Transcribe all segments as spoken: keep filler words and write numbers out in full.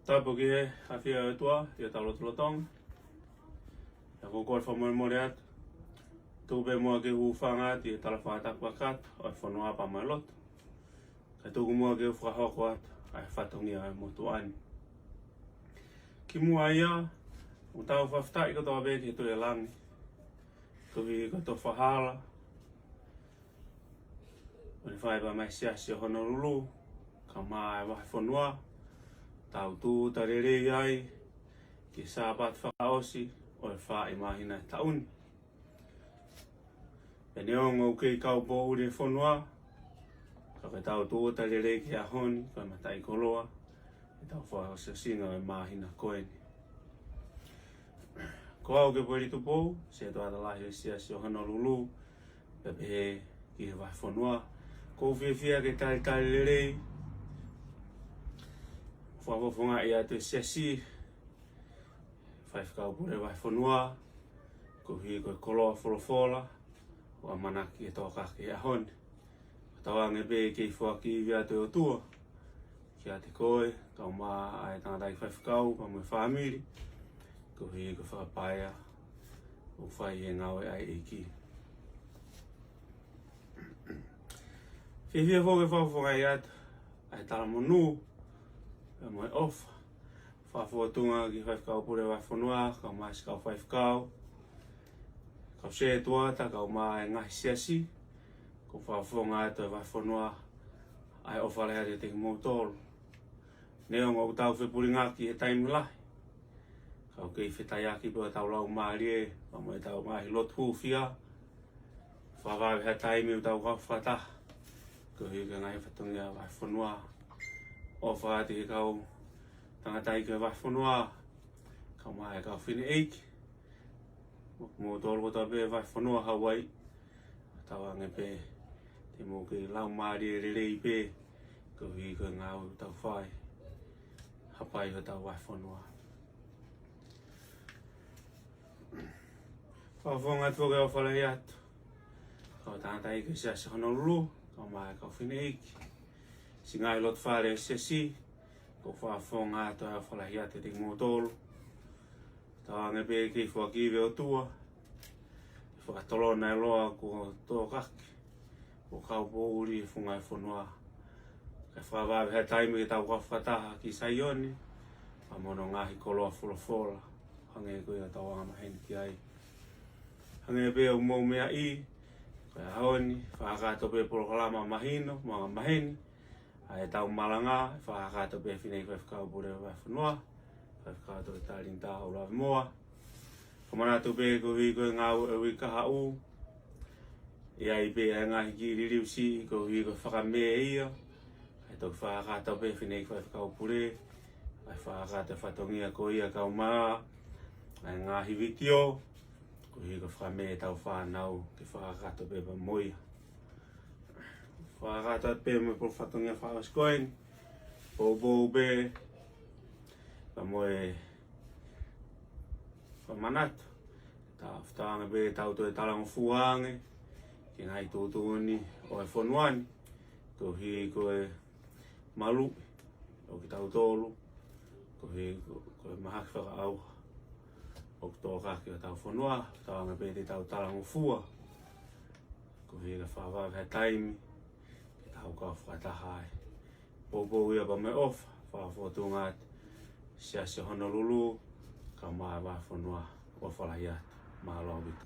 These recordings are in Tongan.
Tapu ki he ʻafio ʻa e ʻOtua ʻi hotau lotolotonga. ʻOku ou kole fakamolemole atu. Tuku pē muʻa ke u hūfanga atu ʻi he tala fakatapu kakato ʻo e fonua pea mo e lotu. Kae tuku muʻa ke u fakahoko atu ʻa e fatongia ʻo e motuʻa ni. Kimuʻa ia, ʻoku tau fakafetaʻi kotoa pē ki he Tuʻi ʻo Langi, koeʻuhi ko e tofa hala ʻoku ne fai pea mei he Siasi ʻo Honolulu, kae ʻumaʻā e vahefonua, tau tūʻuta lelei ai ki he Sāpate fakaʻosi ʻo e fā ʻi māhina ʻo e taʻu ni. Pea neongo ʻoku kei kaupoʻuli e fonua, ka ko ʻetau tūʻuta lelei ki he ʻaho ni, ko e mataʻikoloa ʻetau fakaʻosiʻosinga ʻo e māhina ko eni. Ko au ko Pueli Tupou, Setuata Lahi ʻo e Siasi ʻo Honolulu, pea pehē ki he vahefonua. ʻOku ou fiefia ke talitali lelei, fakafofongaʻi atu e Siasi, Faifekau Pule Vahefonua, koeʻuhi ko e koloa folofola ʻoku ʻamanaki ke tōkaki he ʻaho ni. Tauange pē ke foaki ivi atu ʻe he ʻOtua kiate koe, kae ʻumaʻā e tangataʻeiki faifekau, pea mo e fāmili, koeʻuhi ko e fakapaea ʻoku fai he ngāue ʻa e ʻEiki. Fiefia foki ke fakafofongaʻi atu ʻa e talamonū, pea mo e ʻofa fakafōtunga ki he Faifekau Pule Vahefonua, kae ʻumaʻā siʻi kau faifekau, kau setuata, kae ʻumaʻā e ngaahi siasi, ʻoku fakafofonga atu ʻe he vahefonua ʻa e ʻofa lahi atu kiate kimoutolu. Neongo ʻoku tau fepulingaki he taimi lahi, ka ʻoku kei fetaiaki pē hotau laumālie, pea mo ʻetau ngaahi lotu hūfia, fakavave ha taimi ʻo tau kau fakataha, koeʻuhi ko e ngaahi fatongia ʻo e vahefonua. ʻOfa atu ki he kau tangataʻeiki ʻo e vahefonua, kae ʻumaʻā e kau fineʻeiki, mo kimoutolu kotoa pē vahefonua Hauaiʻi, tauange pē te mou kei laumālie lelei pē, koeʻuhi ko e ngāue ʻoku tau fai, hapai hotau vahefonua. Fakafofonga atu foki e ʻofa lahi atu ki he kau tangataʻeiki ʻo e Siasi Honolulu, kae ʻumaʻā e kau fineʻeiki, siʻi ngaahi lotofale ʻo e siasi, ʻoku fakafofonga atu e ʻofa lahi atu kiate kimoutolu. Tauange pē ke foaki ivi ʻe he ʻOtua ke fakatolona e loa kuo tōkaki, kuo kaupoʻuli e funga ʻo e fonua, kae fakavave ha taimi ke tau kau fakataha ki Saione, pea mo hono ngaahi koloa folofola, hangē ko ia ʻoku tau angamaheni ki ai. Hangē pē ʻoku mou meaʻi, ko e ʻaho ni, fakakakato pē polokalama mahino mo angamaheni ʻa ʻetau malanga, fakakakato pē ʻe he fineʻeiki Faifekau Pule Vahefonua, Faifekau Toketā Linitā ʻUluavemoa. Fakamanatu pē koeʻuhi ko e ngāue ʻo e uike kahaʻu, ʻe ʻi ai pē ʻa e ngaahi kiʻi liliu siʻi koeʻuhi ko e fakamē ia, kae toki fakakakato pē ʻe he fineʻeiki Faifekau Pule ʻa e fakakakato e fatongia ko ia, kae ʻumaʻā ʻa e ngaahi vitiō koeʻuhi ko e fakamē ʻetau fānau, ke fakakakato pē pea mo ia. Fakakakato atu pē mo e pō fatongia fakaʻosi ko eni, poupou pē pea mo e fakamanatu, tau fetaange pē tau toe talangofua ange ki he ngaahi tuʻutuʻuni ʻo e fonua ni, koeʻuhi ko e maluʻi ʻo kitautolu, koeʻuhi ko, ko e mahaki fakaʻauha ʻoku tōkaki hotau fonua. Tauange pē te tau talangofua, koeʻuhi ke fakavave ha taimi ke tau kau fakataha ai. Poupou ia pea mo e ʻofa fakafōtunga atu ki he Siasi Honolulu, kae ʻumaʻā e vahefonua. ʻOfa lahi atu. Mālō ʻaupito.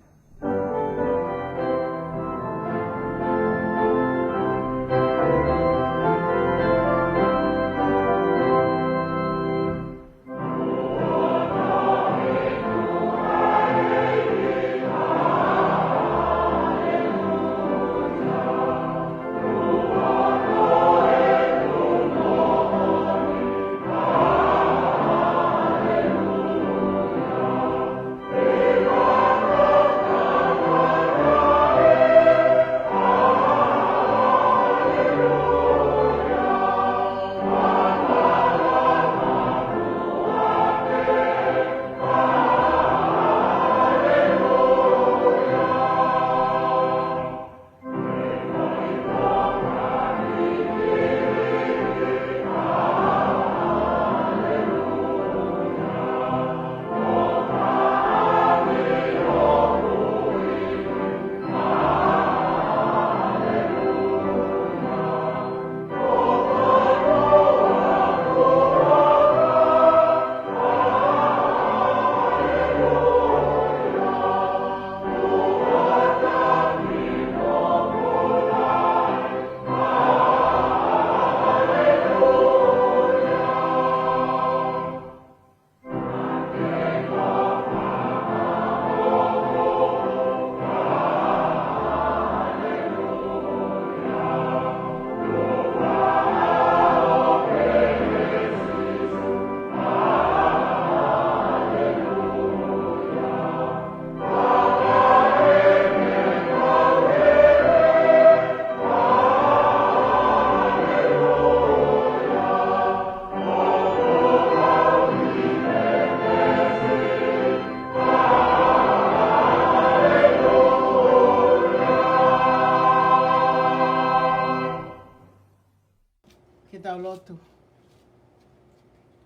Tau lotu.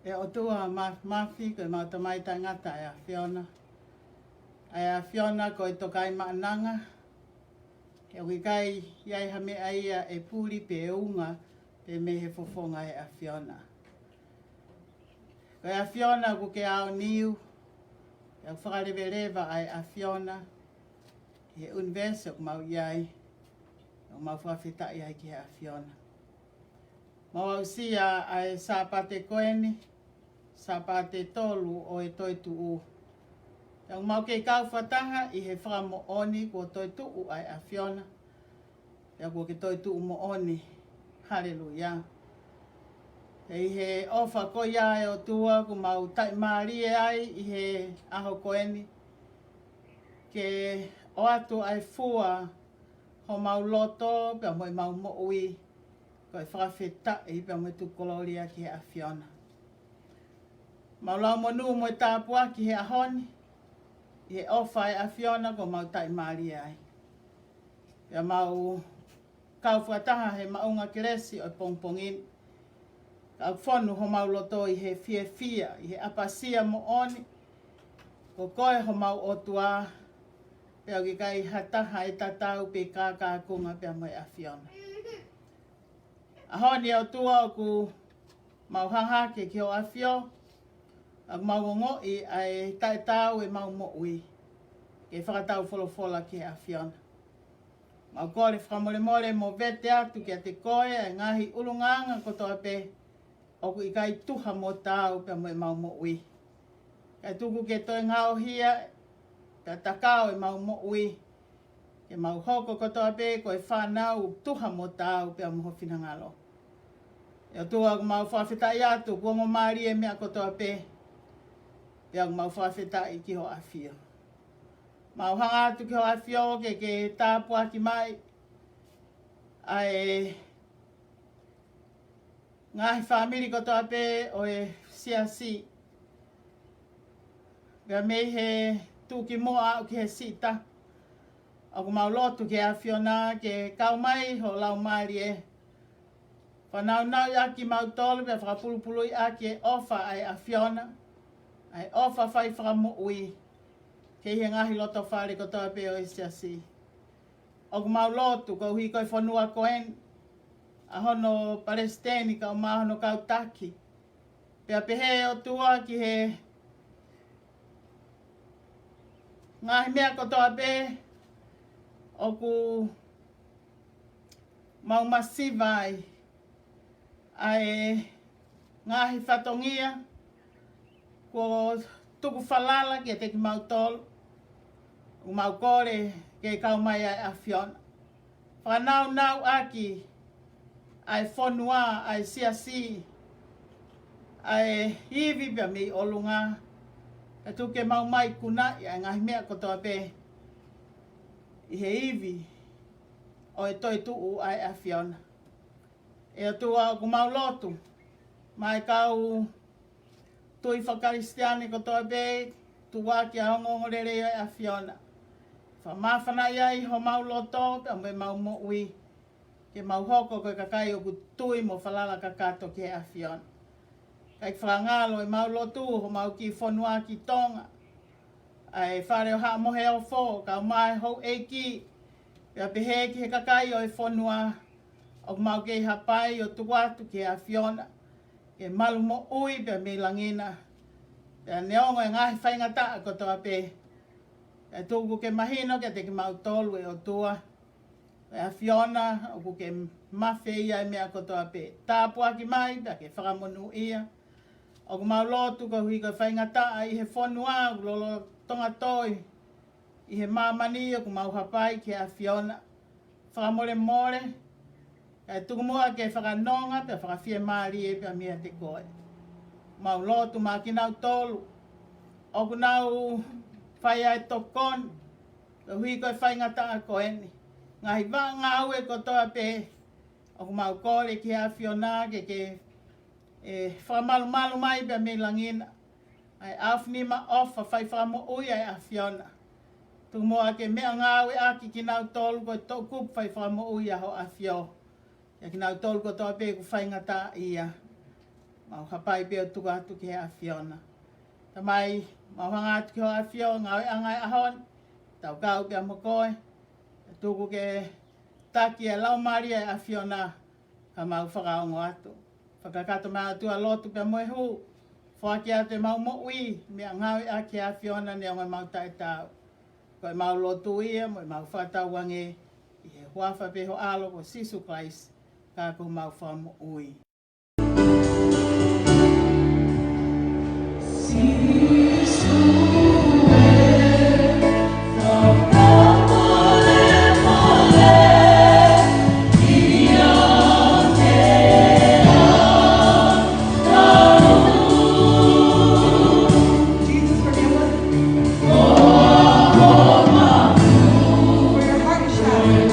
ʻE ʻOtua ma-, mafi, ko e mau tamai taʻengata ʻa e ʻAfiona. ʻA e ʻAfiona ko e tokai maʻananga. He ʻoku ʻikai ʻi ai ha meʻa ia ʻe puli pe unga pe mei he fofonga ʻo e ʻAfiona. Ko e ʻAfiona ʻoku ke aoniu, ʻoku fakaleveleva ʻa e ʻAfiona ʻi he ʻunivēsi ʻoku mau ʻi ai, ʻoku mau fakafetaʻi ai ki he ʻAfiona. Mau aʻusia ʻa e Sāpate ko eni, Sāpate tolu ʻo e toetuʻu. Pea ʻoku mau kei kau fakataha ʻi he fakamoʻoni kuo toetuʻu ʻa e ʻAfiona. Pea kuo ke toetuʻu moʻoni. Haleluia. ʻI he ʻofa ko ia ʻa e ʻOtua ʻoku mau taʻimālie ai ʻi he ʻaho ko eni. Ke ʻoatu ʻa e fua homau loto pea mo ʻemau moʻui. Ko e fakafetaʻi pea mo e tuku kolōlia ki he ʻAfiona. Mau lau monū mo e tāpuaki he ʻaho ni, ʻi he ʻofa ʻa e ʻAfiona ʻoku mau taʻimālie ai. Pea mau kau fakataha he maʻunga kelesi ʻo e pongipongi ni. Kau fonu homau loto ʻi he fiefia, ʻi he ʻapasia moʻoni, ko koe homau ʻOtua, pea ʻoku ʻikai ha taha ʻe tatau pe kākākunga pea mo e ʻAfiona. ʻAho ni ʻOtua ʻoku mau hanga hake ki hoʻo ʻAfio, ʻoku mau ongoʻi ʻa e taʻetaau ʻemau moʻui, ke fakatau folofola ki he ʻAfiona. Mau kole fakamolemole mo vete atu kiate koe ʻa e ngaahi ʻulungaanga kotoa pē, ʻoku ʻikai tuha mo taau pea mo ʻemau moʻui. Kae tuku ke toe ngaohia, pea takao ʻemau moʻui, ke mau hoko kotoa pē ko e fānau tuha mo taau pea mo ho finangalo. ʻE ʻOtua ʻoku mau fakafetaʻi atu, kuo ongo mālie meʻa kotoa pē, pea ʻoku mau fakafetaʻi ki hoʻo ʻAfio. Mau hanga atu ki hoʻo ʻAfio ke ke tāpuaki mai ʻa e ngaahi fāmili kotoa pē ʻo e siasi. Pea mei he tuʻukimuʻa aʻu ki he siʻi taha. ʻOku mau lotu ki he ʻAfiona ke kau mai ho Laumālie. Fānaunauʻi ʻaki kimautolu pea fakapulupului ʻaki e ʻofa ʻa e ʻAfiona. ʻA e ʻofa fai fakamoʻui. Ki he ngaahi loto fale kotoa pē ʻo e siasi. ʻOku mau lotu, koeʻuhi ko e fonua ko eni, ʻa hono palesiteni kae ʻumaʻā hono kau taki. Pea pehē ʻOtua ki he ngaahi meʻa kotoa pē, ʻoku mau masiva ai. ʻA e ngaahi fatongia, kuo tuku falala kiate kimautolu, ʻoku mau kole ke kau mai ʻa e ʻAfiona. Fānaunauʻi ʻaki ʻa e fonua, ʻa e siasi, ʻa e ivi pea mei ʻolunga, kae tuku ke mau maikunaʻi ʻa e ngaahi meʻa kotoa pē ʻi he ivi ʻo e toetuʻu ʻa e ʻAfiona. ʻE ʻOtua ʻoku mau lotu, mai kau tui fakakalisitiane kotoa pē, tuʻuaki ʻa e ongoongolelei ʻa e ʻAfiona. Fakamāfanaʻi ai homau loto, pea mo ʻemau moʻui, ke mau hoko ko e kakai ʻoku tui mo falala kakato ki he ʻAfiona. Kae fakangalo ʻemau lotu, homau kiʻi fonua ki Tonga. ʻA e fale ʻo Haʻa Moheofo, kae ʻumaʻā e houʻeiki, pea pehē ki he kakai ʻo e fonua, ʻoku mau kei hapai ʻo tuku atu ki he ʻAfiona, ke malu moʻui pea mei langi na. Pea neongo e ngaahi faingataʻa kotoa pē, kae tuku ke mahino kiate kimautolu ʻe ʻOtua, ʻe ʻAfiona, ʻoku ke mafeia e meʻa kotoa pē. Tāpuaki mai, pea ke fakamonūʻia. ʻOku mau lotu koeʻuhi ko e faingataʻa ʻi he fonua, ʻoku lolotonga toi ʻi he māmani, ʻoku mau hapai ki he ʻAfiona. Fakamolemole, kae tuku muʻa ke fakanonga, pea fakafiemālie, pea meiate koe. Mau lotu maʻa kinautolu ʻoku nau fai ʻa e tokoni, koeʻuhi ko e faingataʻa ko eni. Ngaahi vaʻa ngāue kotoa pē, ʻoku mau kole ki he ʻAfiona ke ke, ʻe, fakamalumalu mai pea mei langi na ʻa e ʻaofinima ʻofa fai fakamoʻui ʻa e ʻAfiona. Tuku muʻa ke meʻangāueʻaki kinautolu ko e toʻukupu fai fakamoʻui ʻa ho ʻAfio. ʻIa kinautolu kotoa pē ʻoku faingataʻaʻia, mau hapai pē ʻo tuku atu ki he ʻAfiona. Tamai, mau hanga atu ki hoʻo ʻAfio, ngāueʻanga e ʻaho ni, tau kau pea mo koe, ʻe tuku ke taki e Laumālie e ʻAfiona, ka mau fakaongo atu. Fakakakato mai atu ʻa lotu pea mo e hū, foaki atu ʻemau moʻui, meʻa ngāueʻaki e ʻAfiona neongo ʻemau taʻetaau. Ko ʻemau lotu ia, mo ʻemau fakatauange, ʻi he huafa pē ho ʻAlo ko Sīsū Kalaisi, ka ko homau Fakamoʻui. Jesus, forgive us. For your heart is shattered.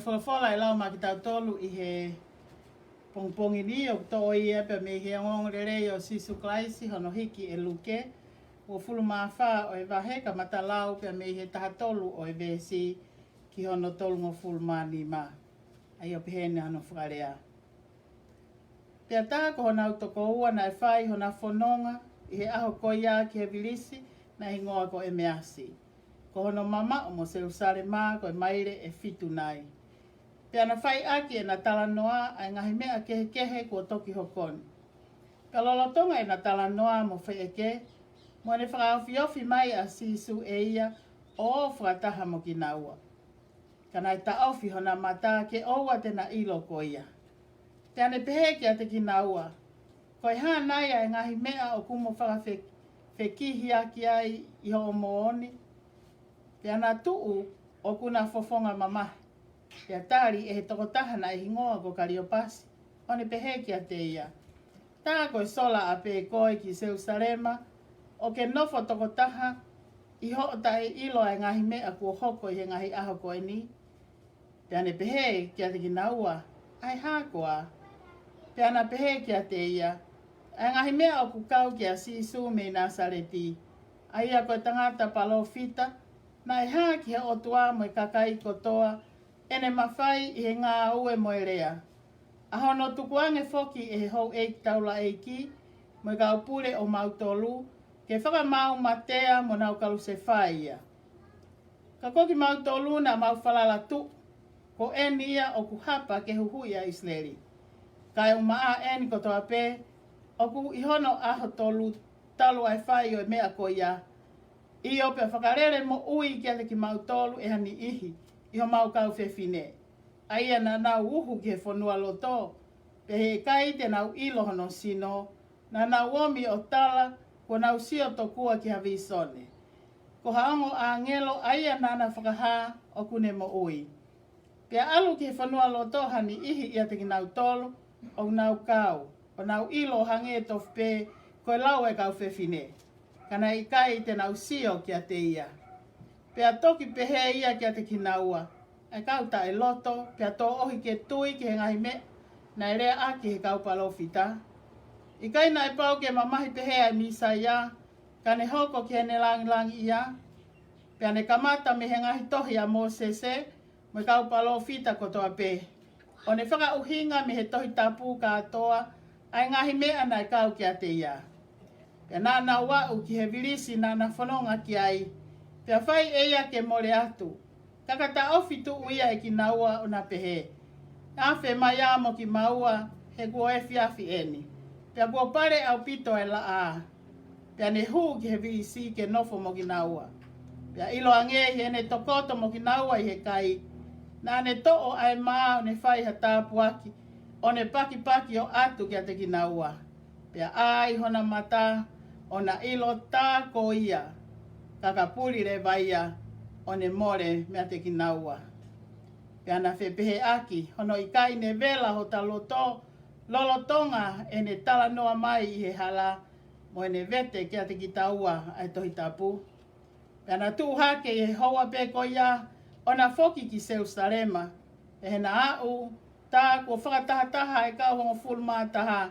Folofola ʻe lau maʻa kitautolu ʻi he pongipongi ni ʻoku toʻo ia pea mei he ongoongolelei ʻo Sīsū Kalaisi hono hiki ʻe Luke, uofulu mā fā ʻo e vahe, kamata lau pea mei he taha tolu ʻo e veesi ki hono tolungofulu mā nima. ʻA ia ʻoku pehē ni hono fakalea. Pea tā ko honau tokoua naʻe fai hona fononga ʻi he ʻaho ko ia ki he vilisi naʻe hingoa ko ʻEmeasi, ko hono mamaʻo mo Selūsalema ko e maile ʻe fitu nai. Pea na fai ʻaki ʻena talanoa ʻa e ngaahi meʻa kehekehe kuo toki hoko ni. Ka lolotonga ʻena talanoa mo feʻeke, mo ʻene fakaofiofi mai ʻa Sīsū ʻe ia ʻo ō fakataha mo kinaua. Ka naʻe taʻofi hona mata ke ʻoua te na ʻilo ko ia. Pea ne pehē kiate kinaua, Ko e hā nai ʻa e ngaahi meʻa ʻoku mo fakafekihiaki ai ʻi hoʻo moʻoni? Pea na tuʻu ʻoku na fofonga mamahi. Pea tali ʻe he tokotaha naʻe hingoa ko Kaliopasi, ʻo ne pehē kiate ia, Tā ko e sola ʻapē koe ki Selūsalema, ʻo ke nofo tokotaha ʻi hoʻo taʻeʻilo ʻa e ngaahi meʻa kuo hoko ʻi he ngaahi ʻaho ko eni? Pea ne pehē kiate kinaua, ʻA e hā koā? Pea na pehē kiate ia, ʻA e ngaahi meʻa ʻoku kau kia Sīsū mei Nāsaleti, ʻa ia ko e tangata palōfita, naʻe hā ki he ʻOtua mo e kakai kotoa ʻene mafai ʻi he ngāue mo e lea, ʻa hono tukuange foki ʻe he houʻeiki taulaʻeiki mo e kau pule ʻomautolu, ke fakamaau matea mo nau kalusefai ia. Ka ko kimautolu naʻa mau falala tuʻu, ko eni ia ʻoku hapa ke huhuʻi ʻa ʻIsileli. Kae ʻumaʻā eni kotoa pē, ʻoku ʻi hono ʻaho tolu talu ʻa e fai ʻo e meʻa ko ia, ʻio pea fakalele moʻui kiate kimautolu ʻe ha niʻihi ʻi homau kau fefine, ʻa ia naʻa nau uhu ki he fonualoto, pea he ʻikai te nau ʻilo hono sino, naʻa nau omi ʻo tala kuo nau sio tokua ki ha vīsone, ko ha ongo ʻāngelo ʻa ia naʻa na fakahā ʻoku ne moʻui. Pea ʻalu ki he fonualoto ha niʻihi ʻiate kinautolu ʻoku nau kau, ʻo nau ʻilo ʻo hangē tofu pē ko e lau ʻa e kau fefine, ka naʻe ʻikai te nau sio kiate ia. Pea toki pehē ia kiate kinaua, ʻA e kau taʻeloto, pea tōʻohi ke tui ki he ngaahi meʻa naʻe leaʻaki ʻe he kau palōfita. ʻIkai naʻe pau ke mamahi pehē ʻa e Mīsaia, ka ne hoko ki heʻene langilangiʻia? Pea ne kamata mei he ngaahi tohi ʻa Mōsese mo e kau palōfita kotoa pē, ʻo ne fakaʻuhinga mei he Tohi Tapu kātoa ʻa e ngaahi meʻa naʻe kau kiate ia. Pea naʻa nau aʻu ki he vilisi naʻa na fononga ki ai, pea fai ʻe ia ke mole atu. Ka ka taʻofi tuʻu ia ʻe kinaua ʻo na pehē, Afe mai ā mo kimaua, he kuo efiafi eni, pea kuo pale ʻaupito ʻa e laʻā. Pea ne hū ki he vilisi ke nofo mo kinaua. Pea ʻiloange ʻi heʻene tokoto mo kinaua ʻi he kai, naʻa ne toʻo ʻa e mā ʻo ne fai ha tāpuaki, ʻo ne pakipaki ʻo ʻatu kiate kinaua. Pea ʻā ʻi hona mata, ʻo na ʻilo tā ko ia, ka ka puli leva ia, ʻo ne mole meiate kinaua. Pea na fepeheʻaki, hono ʻikai ne vela hota loto, lolotonga ʻene talanoa mai ʻi he hala, mo ʻene vete kiate kitaua ʻa e Tohi Tapu. Pea na tuʻu hake ʻi he houa pē ko ia, ʻo na foki ki Selūsalema, pea he na aʻu, tā kuo fakatahataha ʻa e kau hongofulu mā taha,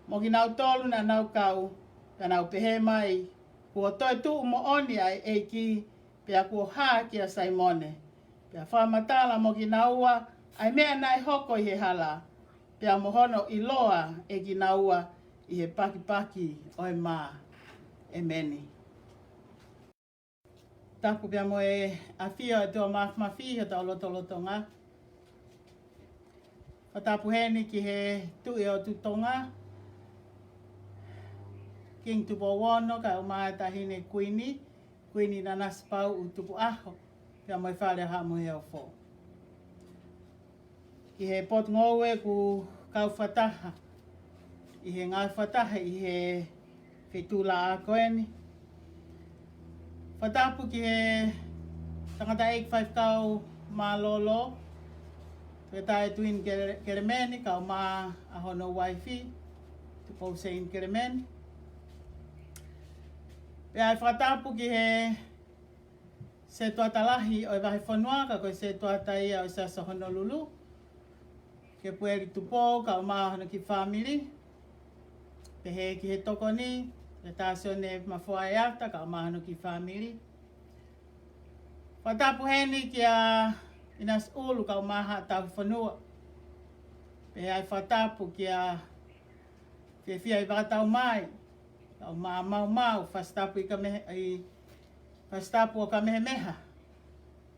mo kinautolu naʻa nau kau, pea nau pehē mai, Kuo toe tuʻu moʻoni ʻa e ʻEiki, pea kuo hā kia Saimone. Pea fakamatala mo kinaua ʻa e meʻa naʻe hoko ʻi he hala, pea mo hono ʻiloa ʻe kinaua ʻi he pakipaki ʻo e mā. ʻEmeni. Tapu pea mo e ʻafio ʻa e ʻOtua Māfimafi ʻi hotau lotolotonga. Fakatapu heni ki he Tuʻi ʻo Tonga, Kingi Tupou Ono, kae ʻumaʻā e Taʻahine Kuini, Kuini Nanasipauʻu Tukuʻaho, pea mo e Fale ʻo Haʻa Moheofo. Ki he potungāue kuo kau fakataha ʻi he ngāue fakataha ʻi he feituʻu laʻā ko eni. Fakatapu ki he tangataʻeiki faifekau mālōlō, Toketā Edwin Kele-, Kelemeni, kae ʻumaʻā hono uaifi, Tupou Seini Kelemeni. Pea ʻai fakatapu ki he setuata lahi ʻo e vahefonua, ka ko e setuata ia ʻo e Siasi ʻo Honolulu, Kepueli Tupou, kae ʻumaʻā hono kiʻi fāmili. Pehē ki he tokoni, Toketā Sione Mafoaʻeata, kae ʻumaʻā hono kiʻi fāmili. Fakatapu heni kia ʻInasi ʻUlu, kae ʻumaʻā haʻa tauhi fonua. Pehē ʻai fakatapu kia Fiefia ʻi Vakataumai, kae ʻumaʻā Maumau, Fasi Tapu ʻi Kamehe-, ʻi Fasi Tapu ʻo Kamehameha,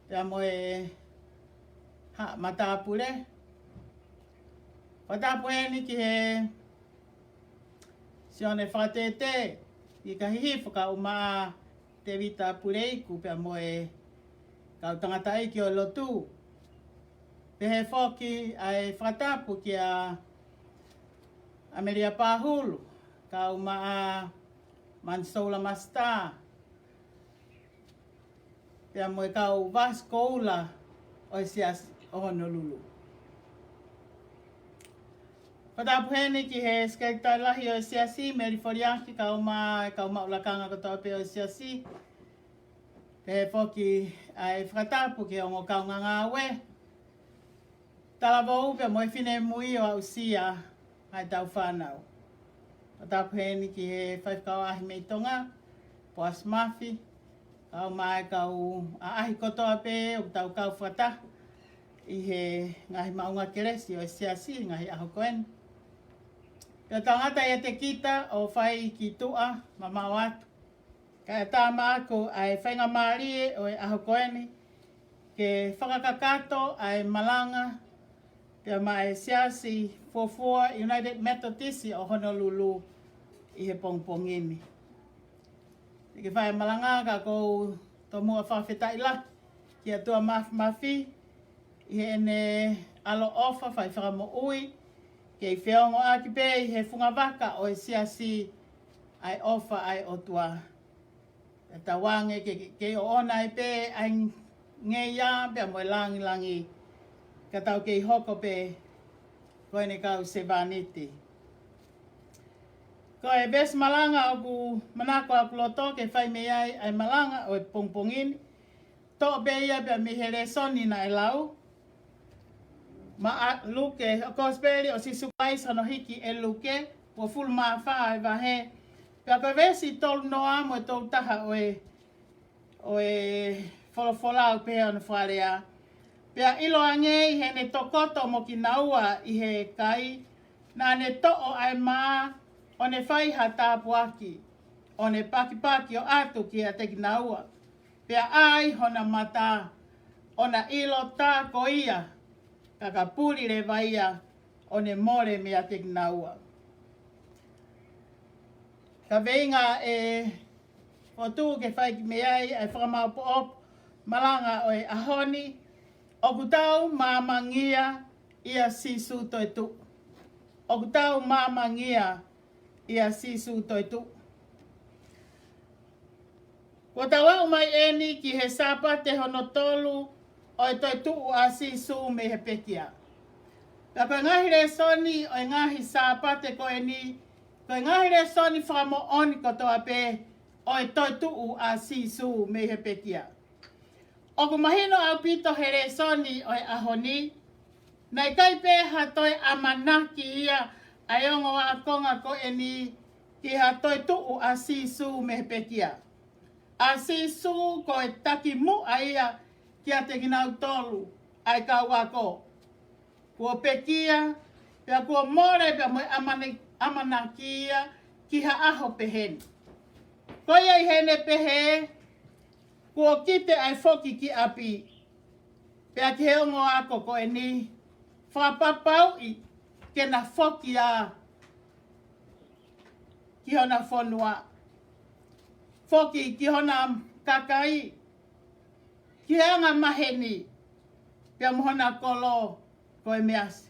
pea mo e haʻa matāpule. Fakatapu heni ki he Sione Fakatete, ʻi ka hihifo kae ʻumaʻā Tevita Puleiku pea mo e kau tangataʻeiki ʻo e lotu. Pehē foki ʻa e fakatapu kia ʻAmelia Pahulu, kae ʻumaʻā Mansoula Masita, pea mo e kau vasi koula ʻo e Siasi ʻo Honolulu. Fakatapu heni ki he Sekelitali Lahi ʻo e Siasi, Meli Foliaki, kae ʻumaʻā e kau maʻu lakanga kotoa pē ʻo e Siasi. Pehē foki ʻa e fakatapu ki he ongo kaungāngāue, talavou pea mo e finemui ʻo aʻusia ʻa e tau fānau. Fakatapu heni ki he faifekau ʻaʻahi mei Tonga, Poasi Mafi, kae ʻumaʻā e kau ʻaʻahi kotoa pē ʻoku tau kau fakataha ʻi he ngaahi maʻunga kelesi ʻo e Siasi, ngaahi ʻaho ko eni. Pea tangata ia te kita ʻo fai ki tuʻa, mamaʻo atu. Kae ʻatā maʻaku ʻa e faingamālie ʻo e ʻaho ko eni ke fakakakato ʻa e malanga pea maʻa e Siasi Fuofua United Methodist ʻo Honolulu ʻi he pongipongi ni. Te ke fai malanga ka ʻoku ou tomuʻa fakafetaʻi lahi ki he ʻOtua Mafimafi ʻi heʻene ʻaloʻofa fai fakamoʻui, kei feongoʻaki pē ʻi he funga vaka ʻo e Siasi ʻa e ʻofa ʻa e ʻOtua. Pea tauange ke, ke, ke ʻoʻona ai pē ʻa e ngeia pea mo e langilangi ka tau kei hoko pē ko ʻene kau sevāniti. Ko e veesi malanga ʻoku manako ʻaku loto ke fai mei ai ʻa e malanga ʻo e pongipongi ni, toʻo pē ia pea mei he lēsoni naʻe lau. Maʻa Luke, ʻa e Kosipeli ʻo Sīsū Kalaisi hono hiki ʻe Luke, uofulu mā fā ʻa e vahe. Pea ko e veesi tolu noa mo e tolu taha ʻo e, ʻo e folofola ʻoku pehē hono fakalea. Pea ʻiloange ʻi heʻene tokoto mo kinaua ʻi he kai, naʻa ne toʻo ʻa e mā, ʻo ne fai ha tāpuaki, ʻo ne pakipaki ʻo ʻatu kiate kinaua. Pea ʻā ai hona mata, ʻo na ʻilo tā ko ia, ka ka puli leva ia, ʻo ne mole meiate kinaua. Kaveinga ʻe fotu ke fai ki mei ai ʻa e fakamāʻopoʻopo malanga ʻo e ʻaho ni, ʻoku tau māmangia ʻia Sīsū toetuʻu. ʻOku tau māmangia ʻia Sīsū toetuʻu. Kuo tau aʻu mai eni ki he Sāpate hono tolu ʻo e toetuʻu ʻa Sīsū mei he pekia. Pea ko e ngaahi lēsoni ʻo e ngaahi Sāpate ko eni, ko e ngaahi lēsoni fakamoʻoni kotoa pē ʻo e toetuʻu ʻa Sīsū mei he pekia. ʻOku mahino ʻaupito he lēsoni ʻo e ʻaho ni, naʻe ʻikai pē ha toe ʻamanaki ia ʻa e ongo ākonga ko eni ki ha toetuʻu ʻa Sīsū mei he pekia. ʻA Sīsū ko e takimuʻa ia kiate kinautolu ʻa e kau ako. Kuo pekia, pea kuo mole pea mo e ʻamane-, ʻamanaki ia ki ha ʻaho pehē ni. Ko ia ʻi heʻene pehē, kuo kite ʻa e foki ki ʻapi. Pea ki he ongo ako ko eni, fakapapauʻi ke na foki ā ki hona fonua. Foki ki hona kakai, ki he anga maheni, pea mo hona kolo ko e measi.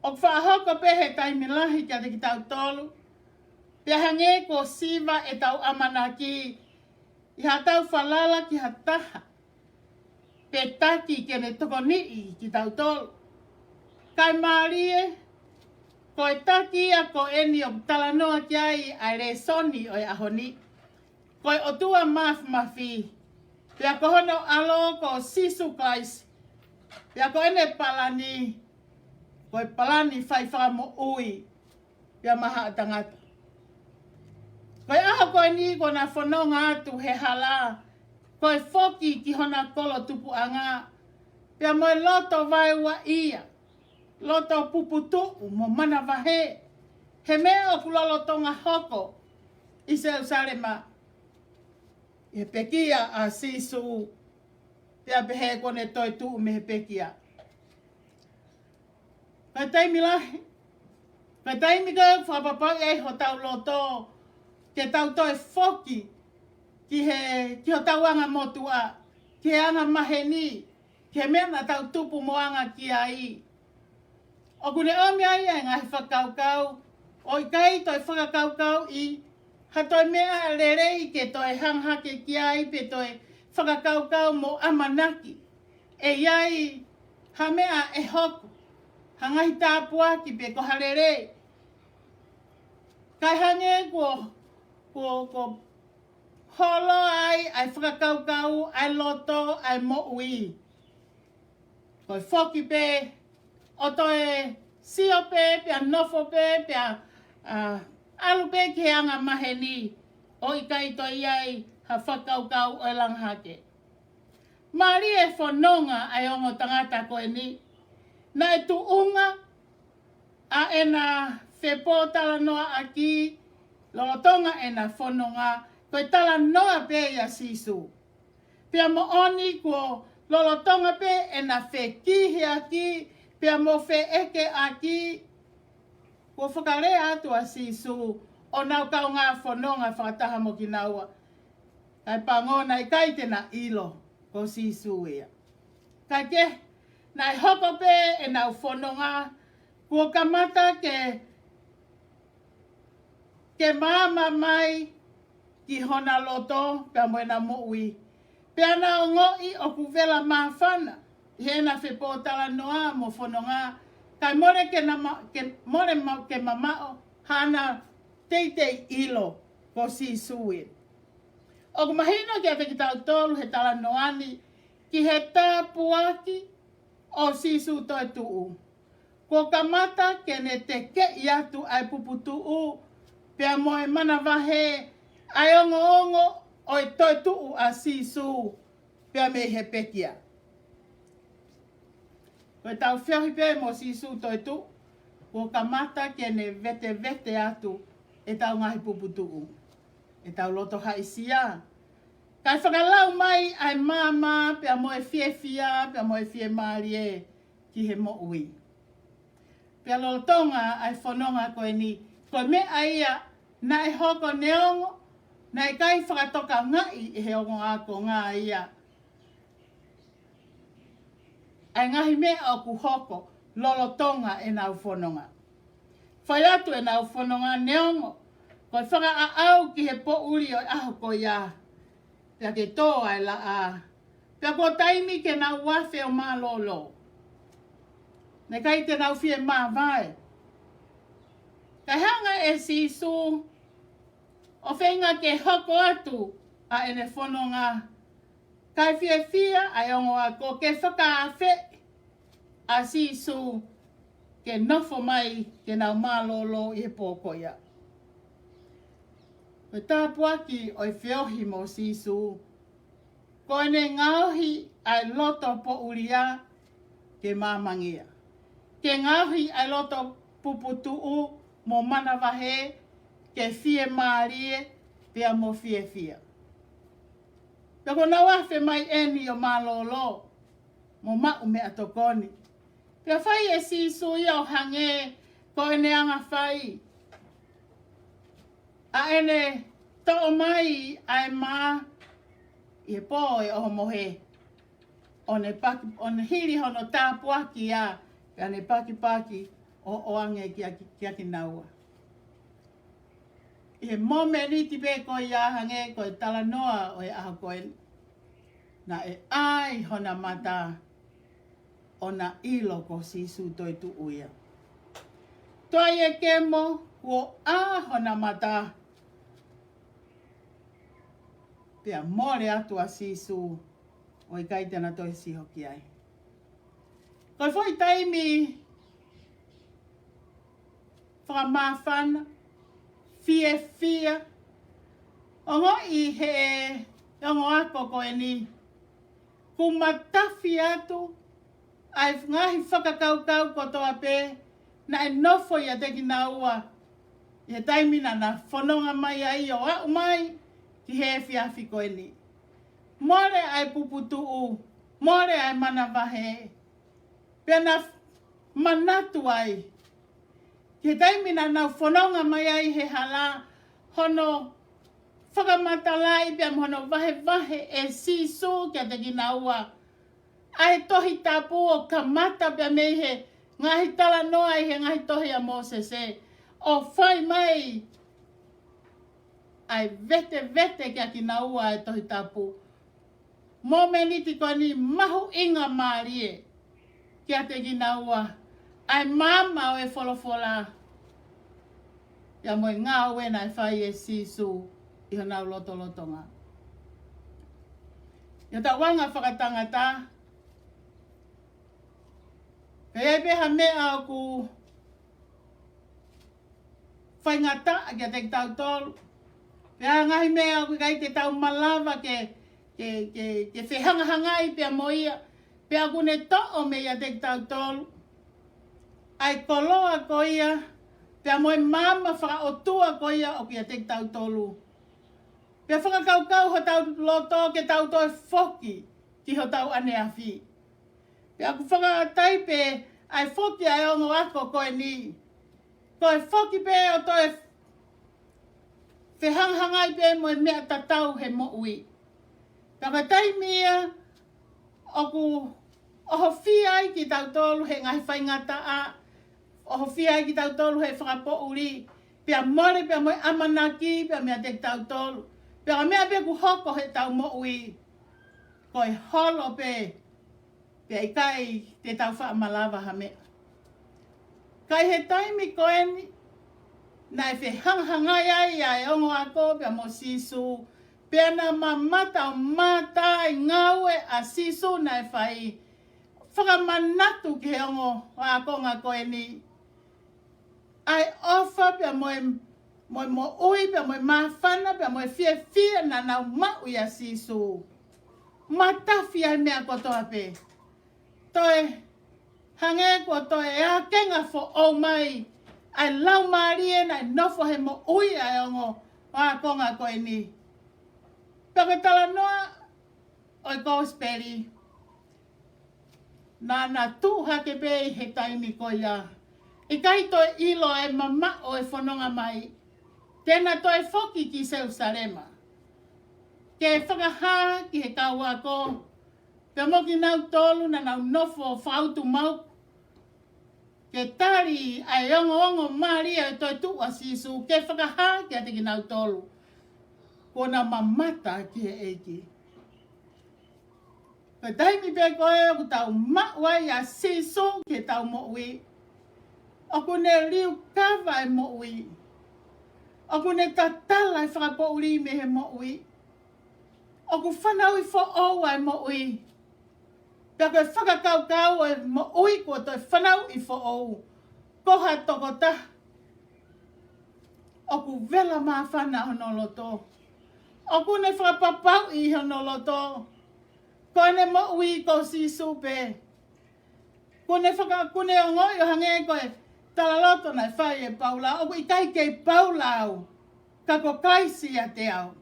ʻOku faʻa hoko pē he taimi lahi kiate kitautolu, pea hangē kuo siva ʻetau ʻamanaki ʻi haʻatau falala ki ha taha, pe taki ke ne tokoniʻi kitautolu. Kae mālie, ko e taki ia ko eni ʻoku talanoa ki ai ʻa e lēsoni ʻo e ʻaho ni. Ko e ʻOtua Mafimafi, pea ko hono ʻAlo ko Sīsū Kalaisi, pea ko ʻene palani, ko e palani fai fakamoʻui, pea maʻa haʻa tangata. Ko e ʻaho ko eni kuo na fononga atu he hala, ko e foki ki hona kolo tupuʻanga, pea mo e loto vaeuaʻia, loto puputuʻu mo manavahē, he meʻa ʻoku lolotonga hoko ʻi Selūsalema, ʻi he pekia ʻa Sīsū, pea pehē kuo ne toetuʻu mei he pekia. Ko e taimi lahi, Ko e taimi ko ē ʻoku fakapapauʻi ai hotau loto ke tau toe foki ki he, ki hotau anga motuʻa, ki he anga maheni, ki he meʻa naʻa tau tupu mo anga ki ai. ʻOku ne ʻomi ai ʻa e ngaahi fakakaukau ʻo ʻikai toe fakakaukauʻi ha toe meʻa lelei ke toe hanga hake ki ai pe toe fakakaukau mo ʻamanaki ʻe ʻi ai ha meʻa ʻe hoko, ha ngaahi tāpuaki pe ko ha lelei. Kae hangē kuo, kuo, kuo holo ai ʻa e fakakaukau, ʻa e loto, ʻa e moʻui. Ko e foki pē, ʻo toe sio pē, pea nofo pē, pea, ʻa, ʻalu pē ki he anga maheni, ʻo ʻikai toe ʻi ai ha fakakaukau ʻo e langa hake. Mālie e fononga ʻa e ongo tangata ko eni. Naʻe tuʻunga ʻa ʻena fepōtalanoaʻaki, lolotonga ʻena fononga, ko e talanoa pē ʻia Sīsū. Pea moʻoni kuo lolotonga pē ʻena fekihiʻaki, pea mo feʻekeʻaki, kuo fakalea atu ʻa Sīsū ʻo nau kaungā fononga fakataha mo kinaua. Kae pango naʻe ʻikai te na ʻilo ko Sīsū ia. Kae kehe, naʻe hoko pē ʻenau fononga, kuo kamata ke, ke maama mai ki hona loto pea mo ʻena moʻui. Pea na ongoʻi ʻoku vela māfana ʻi heʻena fepōtalanoa mo fononga, kae mole ke na ma-, ke mole ma-, ke mamaʻo haʻana teitei ʻilo ko Sīsū ia. ʻOku mahino kiate kitautolu he talanoa ni ki he tāpuaki ʻo Sīsū toetuʻu. Kuo kamata ke ne tekeʻi atu ʻa e puputuʻu pea mo e manavahē, ʻa e ongoongo ʻo e toetuʻu ʻa Sīsū pea mei he pekia. Ko ʻetau feohi pē mo Sīsū toetuʻu, kuo kamata ke ne vetevete atu ʻetau ngaahi puputuʻu, ʻetau loto haʻisia. Kae fakalau mai ʻa e maama pea mo e fiefia pea mo e fiemālie ki he moʻui. Pea lolotonga ʻa e fononga ko eni, ko e meʻa ia naʻe hoko neongo naʻe ʻikai fakatokangaʻi ʻe he ongo akonga ia ʻa e ngaahi meʻa ʻoku hoko lolotonga ʻenau fononga. Fai atu ʻenau fononga neongo ko e fakaʻaʻau ki he poʻuli ʻo e ʻaho ko ia, pea ke tō ʻa e laʻā, pea ko e taimi ke nau afe ʻo mālōlō. Naʻe ʻikai te nau fiemāvae. Kae hanga ʻe Sīsū ʻo feinga ke hoko atu ʻa ʻene fononga, kae fiefia ʻa e ongo ako ke fakaafeʻi ʻa Sīsū ke nofo mai ke nau mālōlō ʻi he pō ko ia. Ko e tāpuaki ʻo e feohi mo Sīsū, ko ʻene ngaohi ʻa e loto poʻulia ke māmangia, ke ngaohi ʻa e loto puputuʻu mo manavahē ke fiemālie pea mo fiefia. Pea ko ʻenau afe mai eni ʻo mālōlō mo maʻu meʻatokoni, pea fai ʻe Sīsū ia ʻo hangē ko ʻene anga fai, ʻa ʻene toʻo mai ʻa e mā ʻi he pō ʻo e ʻohomohe, ʻo ne paki, ʻo ne hili hono tāpuaki ia, pea ne pakipaki ʻo ʻoange kia, kia kinaua. ʻI he momeniti pē ko ia, hangē ko e talanoa ʻo e ʻaho ko ē, naʻe ʻai hona mata ʻo na ʻilo ko Sīsū toetuʻu ia. Toe ʻi he kemo kuo ʻā hona mata, pea mole atu ʻa Sīsū ʻo ʻikai te na toe sio ki ai. Ko e foʻi taimi fakamāfana, fiefia, ongoʻi ʻe he ongo ako ko eni, kuo matafi atu ʻa e ngaahi fakakaukau kotoa pē naʻe nofo ʻiate kinaua ʻi he taimi naʻa na fononga mai ai ʻo aʻu mai ki he efiafi ko eni. Mole ʻa e puputuʻu, mole ʻa e manavahē. Pea na manatu ai, Ki he taimi naʻa nau fononga mai ai he hala, hono fakamatalaʻi pea mo hono vahevahe ʻe Sīsū kiate kinaua ʻa e Tohi Tapu, ʻo kamata pea mei he ngaahi talanoa ʻi he ngaahi tohi ʻa Mōsese, ʻo fai mai ʻa e vetevete kia kinaua ʻa e Tohi Tapu. Mōmeniti ko eni mahuʻinga mālie kiate kinaua ʻa e maama ʻo e folofola, pea mo e ngāue naʻe fai ʻe Sīsū ʻi honau lotolotonga. ʻI hotau anga fakatangata, ka ʻi ai pē ha meʻa ʻoku faingataʻa kiate kitautolu, pe ʻi ai ha ngaahi meʻa ʻoku ʻikai te tau malava ke, ke, ke, ke fehangahangai pea mo ia, pea ʻoku ne toʻo meiate kitautolu ʻa e koloa ko ia, pea mo e maama fakaʻotua ko ia ʻoku ʻiate kitautolu. Pea fakakaukau hotau loto ke tau toe foki ki hotau ʻaneafi. Pea ʻoku fakaʻatā pē ʻa e foki ʻa e ongo ako ko eni, ko e foki pē ʻo toe fehangahangai pē mo e meʻa tatau he moʻui. Pea ko e taimi ia ʻoku ʻohofia ai kitautolu he ngaahi faingataʻa, ʻohofia ai kitautolu he fakapoʻuli, pea mole pea mo e ʻamanaki pea meiate kitautolu. Pea ko e meʻa pē ʻoku hoko heʻetau moʻui, ko e holo pē, pea ʻikai te tau faʻa malava ha meʻa. Ka ʻi he taimi ko eni, naʻe fehangahangai ai ʻa e ongo ako pea mo Sīsū, pea na mamata ʻo mātā ʻa e ngāue ʻa Sīsū naʻe fai. Fakamanatu ki he ongo ākonga ko eni ʻa e ʻofa pea mo e, mo e moʻui pea mo e māfana pea mo e fiefia naʻa nau maʻu ʻia Sīsū. Matafi ʻa e meʻa kotoa pē. Toe hangē kuo toe ʻākenga foʻou mai ʻa e Laumālie naʻe nofo he moʻui ʻa e ongo ākonga ko eni. Pea ko e talanoa ʻo e Kosipeli, naʻa na tuʻu hake pē ʻi he taimi ko ia. ʻIkai toe ʻilo ʻa e mamaʻo ʻo e fononga mai, te na toe foki ki Selusalema ke fakahā ki he kau ako, pea mo kinautolu naʻa nau nofo fakautumauku ke tali ʻa e ongoongo mālie ʻo e toetuʻu ʻa Sīsū, ke fakahā kiate kinautolu kuo na mamata ki he ʻEiki. Ko e taimi pē ko ē ʻoku tau maʻu ai ʻa Sīsū ki heʻetau moʻui, ʻoku ne liukava e moʻui. ʻOku ne tatala e fakapoʻuli mei he moʻui. ʻOku fanauʻi foʻou ʻa e moʻui. Pea ko e fakakaukau ʻo e moʻui kuo toe fanauʻi foʻou, ko ha tokotaha ʻoku vela māfana hono loto. ʻOku ne fakapapauʻi hono loto ko ʻene moʻui ko Sīsū pē. Kuo ne faka-, kuo ne ongoʻi ʻo hangē ko e talaloto naʻe fai ʻe Paula, ʻoku ʻikai kei Paula au, ka ko Kalaisi ʻiate au.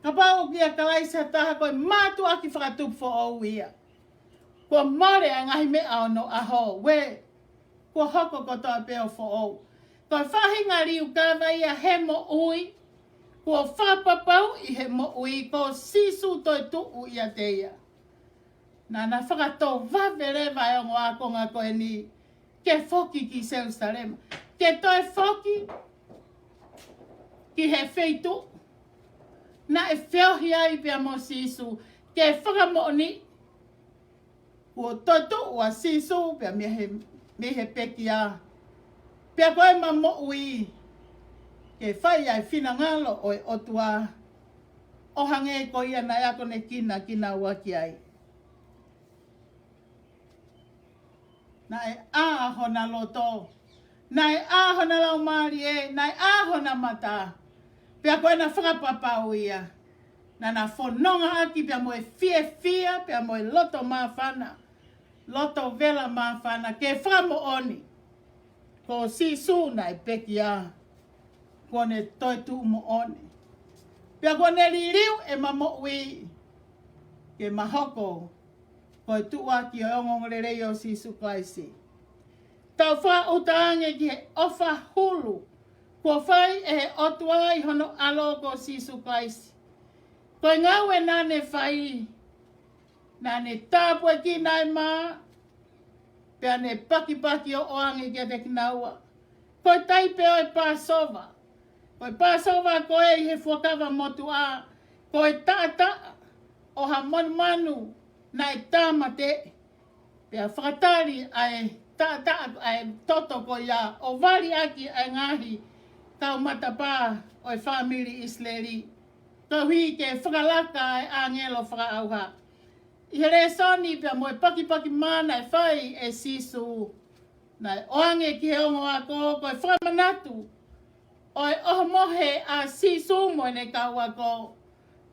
Kapau ʻoku ʻia Kalaisi ha taha, ko e mātuʻaki fakatupu foʻou ia. Kuo mole ʻa e ngaahi meʻa ʻo onoʻaho, ue, kuo hoko kotoa pē ʻo foʻou. Ko e faʻahinga liukava ia he moʻui, kuo fakapapauʻi he moʻui ko Sīsū toetuʻu ʻiate ia. Naʻa na fakatovave leva e ongo ākonga ko eni ke foki ki Selusalema, ke toe foki ki he feituʻu naʻe feohi ai pea mo Sīsū, ke fakamoʻoni kuo toetuʻu ʻa Sīsū pea mei he, mei he pekia, pea ko ʻema moʻui ke fai ʻa e finangalo ʻo e ʻOtua, ʻo hangē ko ia naʻe akonekina kinaua ki ai. Naʻe ʻā hona loto, naʻe ʻā hona laumālie, naʻe ʻā hona mata. Pea ko ʻena fakapapau ia naʻa na fononga ʻaki pea mo e fiefia, pea mo e loto māfana, loto vela māfana, ke fakamoʻoni ko Sīsū naʻe pekia, kuo ne toetuʻu moʻoni. Pea kuo ne liliu ʻema moʻui ke ma hoko ko e tuʻuaki ʻo e ongoongolelei ʻo Sīsū Kalaisi. Tau fakaʻuta ange ki he ʻofa hulu kuo fai ʻe he ʻOtua ʻi hono ʻAlo ko Sīsū Kalaisi. Ko e ngāue naʻa ne fai, naʻa ne tāpuekina e mā, pea ne pakipaki ʻo ʻoange kiate kinaua. Ko e taipe ʻo e Pāsova. Ko e Pāsova ko ē ʻi he Fuakava Motuʻa, ko e taʻataʻa ʻo ha manumanu naʻe tāmateʻi. Pea fakatali ʻa e taʻataʻa ʻa e toto ko ia ʻo vali ʻaki ʻa e ngaahi kau matapā ʻo e fāmili ʻIsileli, koeʻuhi ke fakalaka ʻa e ʻāngelo fakaʻauha. ʻI he lēsoni pea mo e pakipaki mā naʻe fai ʻe Sīsū, naʻe ʻoange ki he ongo ako ko e fakamanatu ʻo e ʻohomohe ʻa Sīsū mo ʻene kau ako,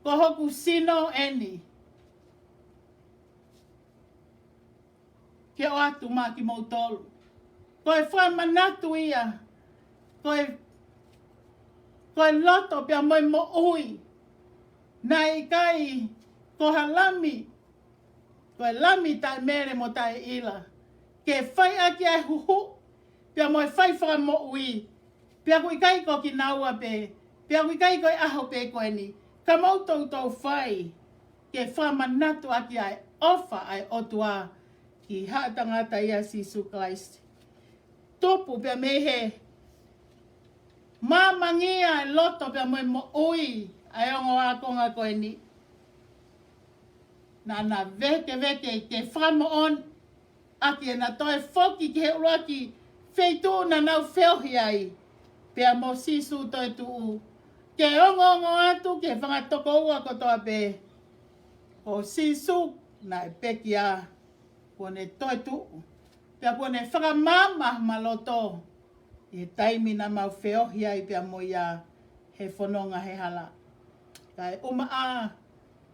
ko hoku sino eni ke ʻoatu maʻa kimoutolu. Ko e fakamanatu ia, ko e, ko e loto pea mo e moʻui. Naʻe ʻikai ko ha lami, ko e lami taʻemele mo taʻeʻila, ke fai ʻaki ʻa e huhu, pea mo e fai fakamoʻui, pea ʻoku ʻikai ko kinaua pē, pea ʻoku ʻikai ko e ʻaho pē ko eni, ka mou toutou fai, ke fakamanatu ʻaki ʻa e ʻofa ʻa e ʻOtua ki haʻa tangata ʻia Sīsū Kalaisi. Tupu pea mei he māmangia e loto pea mo e moʻui ʻa e ongo ākonga ko eni. Naʻa na vēkeveke ke fakamoʻoni ʻaki ʻena toe foki ki he ʻuluaki feituʻu naʻa nau feohi ai pea mo Sīsū toetuʻu, ke ongoongo atu ki he fanga tokoua kotoa pē, ko Sīsū naʻe pekia, kuo ne toetuʻu, pea kuo ne fakamaama ʻema loto ʻi he taimi naʻa mau feohi ai pea mo ia he fononga he hala. Kae ʻumaʻā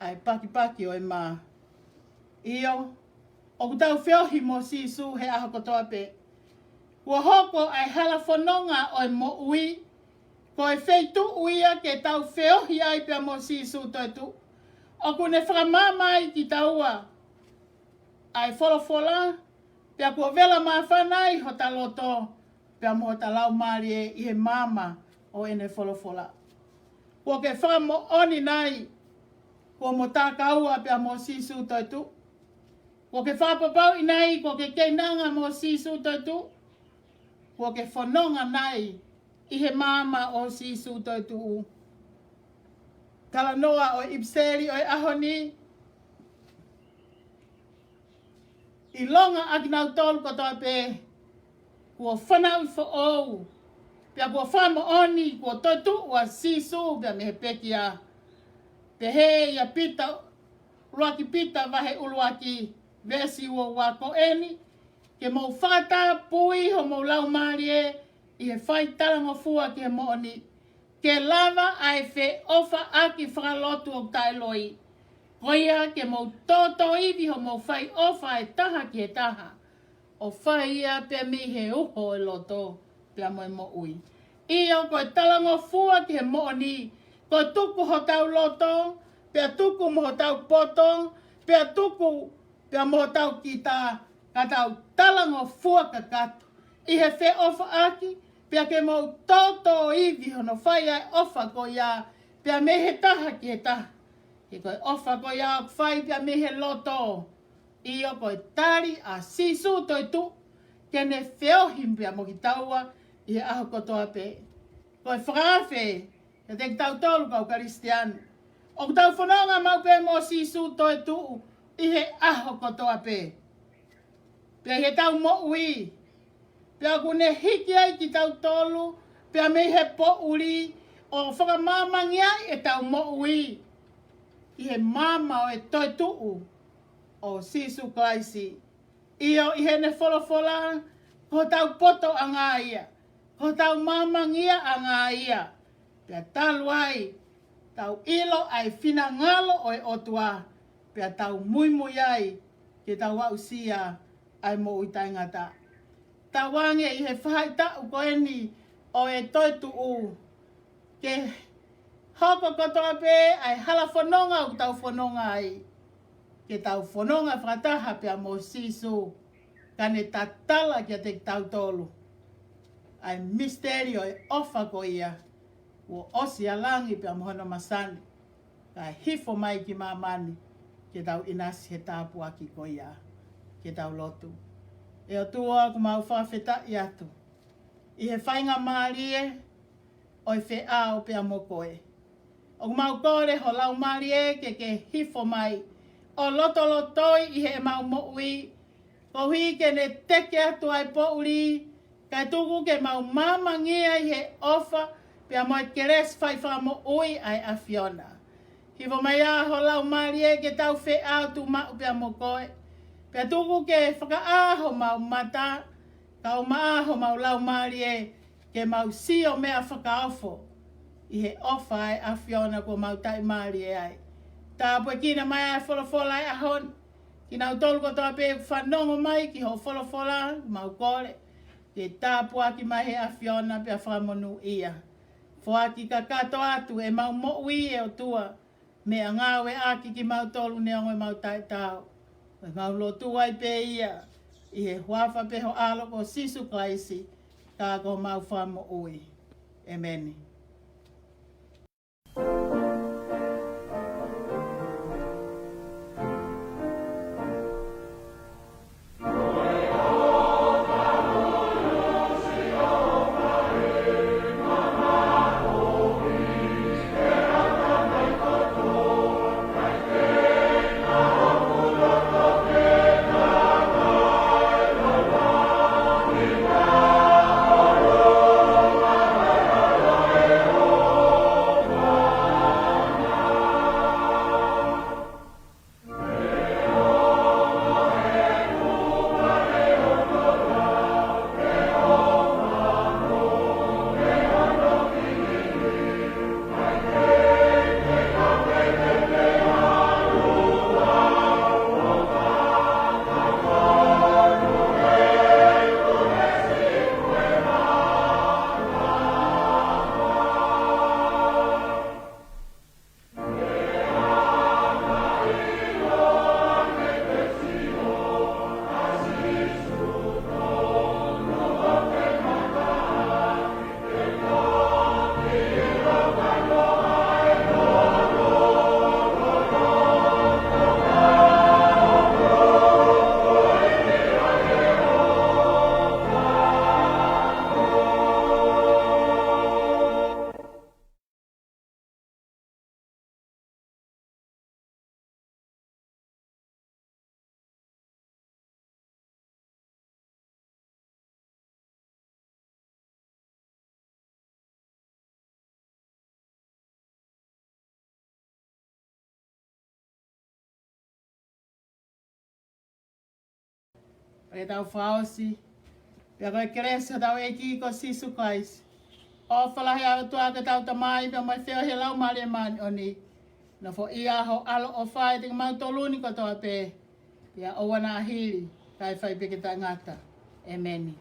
ʻa e pakipaki ʻo e mā. ʻIo, ʻoku tau feohi mo Sīsū he ʻaho kotoa pē. Kuo hoko ʻa e hala fononga ʻo e moʻui ko e feituʻu ia ke tau feohi ai pea mo Sīsū toetuʻu. ʻOku ne fakamaama ai kitaua ʻa e folofola, pea kuo vela māfana ai hota loto pea mo hota laumālie ʻi he maama ʻo ʻene folofola. Kuo ke fakamoʻoni nai kuo mo takaua pea mo Sīsū toetuʻu? Kuo ke fakapapauʻi nai kuo ke keinanga mo Sīsū toetuʻu? Kuo ke fononga nai ʻi he maama ʻo Sīsū toetuʻu? Talanoa ʻo e ʻipiseli ʻo e ʻaho ni, ʻilonga ʻa kinautolu kotoa pē kuo fanauʻi foʻou, pea kuo fakamoʻoni kuo toetuʻu ʻa Sīsū pea mei he pekia. Pehē ʻia Pita, ʻuluaki Pita vahe ʻuluaki, veesi uaua ko eni: Ke mou fakatapui homou laumālie ʻi he fai talangofua ki he moʻoni, ke lava ʻa e feʻofaʻaki fakalotu ʻoku taʻeloi. Ko ia ke mou tōtōivi homou fai ʻofa ʻe taha ki he taha, ʻo fai ia pea mei he uho ʻo e loto pea mo e moʻui. ʻIo, ko e talangofua ki he moʻoni, ko e tuku hotau loto, pea tuku mo hotau poto, pea tuku pea mo hotau kita, ka tau talangofua kakato ʻi he feʻofaʻaki, pea ke mou tōtōivi hono fai ʻa e ʻofa ko ia pea mei he taha ki he taha. He ko e ʻofa ko ia ʻoku fai pea mei he loto. ʻIo, ko e tali ʻa Sīsū toetuʻu ke ne feohi pea mo kitaua ʻi he ʻaho kotoa pē. Ko e fakaafe kiate kitautolu kau Kalisitiane, ʻoku tau fononga maʻu pē mo Sīsū toetuʻu ʻi he ʻaho kotoa pē. Pea ʻi heʻetau moʻui, pea ʻoku ne hiki ai kitautolu pea mei he poʻuli, ʻo fakamāmangia ai ʻetau moʻui ʻi he maama ʻo e toetuʻu ʻo Sīsū Kalaisi. ʻIo, ʻi heʻene folofola, ko hotau potoʻanga ia, ko hotau māmangiaʻanga ia. Pea talu ai, tau ʻilo ʻa e finangalo ʻo e ʻOtua, pea tau muimui ai ke tau aʻusia ʻa e moʻui taʻengata. Tauange ʻi he faʻahitaʻu ko eni ʻo e toetuʻu, ke hoko kotoa pē ʻa e hala fononga ʻoku tau fononga ai, ke tau fononga fakataha pea mo Sīsū. ka ne tatala kiate kitautolu ʻa e misiteli ʻo e ʻofa ko ia, kuo ʻosi ʻa langi pea mo hono masani, kae hifo mai ki māmani ke tau ʻinasi he tāpuaki ko ia. Ke tau lotu. ʻE ʻOtua, ʻoku mau fakafetaʻi atu ʻi he faingamālie ʻo e feʻao pea mo koe. ʻOku mau kole ho Laumālie ke ke hifo mai ʻo lotolotoi ʻi heʻemau moʻui, koeʻuhi ke ne teke atu ʻa e poʻuli, kae tuku ke mau māmangia ʻi he ʻofa pea mo e kelesi fai fakamoʻui ʻa e ʻAfiona. Hifo mai ā ho Laumālie ke tau feʻao tuʻumaʻu pea mo koe, pea tuku ke fakaʻā homau mata, kae ʻumaʻā homau laumālie, ke mau sio meʻa fakaofo ʻi he ʻofa ʻa e ʻAfiona kuo mau taʻimālie ai. Tāpuekina mai ʻa e folofola ʻo e ʻaho ni, kinautolu kotoa pē ʻoku fanongo mai ki hoʻo folofola, mau kole ke tāpuaki mai he ʻAfiona pea fakamonūʻia. Foaki kakato atu ʻemau moʻui, ʻe ʻOtua, meʻa ngāueʻaki kimautolu neongo ʻemau taʻetaau. ʻOku mau lotu ai pē ia ʻi he huafa pē ho ʻAlo ko Sīsū Kalaisi, ka ko homau Fakamoʻui. ʻEmeni. Ke tau fakaʻosi. Pea ko e kelesi ʻa hotau ʻEiki ko Sīsū Kalaisi, ʻofa lahi ʻa e ʻOtua ko hotau Tamai, pea mo e feohi ʻa e Laumālie Māʻoniʻoni, nofoʻia ho ʻAlo ʻofa ʻiate kimautolu ni kotoa pē, pea ʻoua naʻa hili, kae fai pē ke taʻengata. ʻEmeni.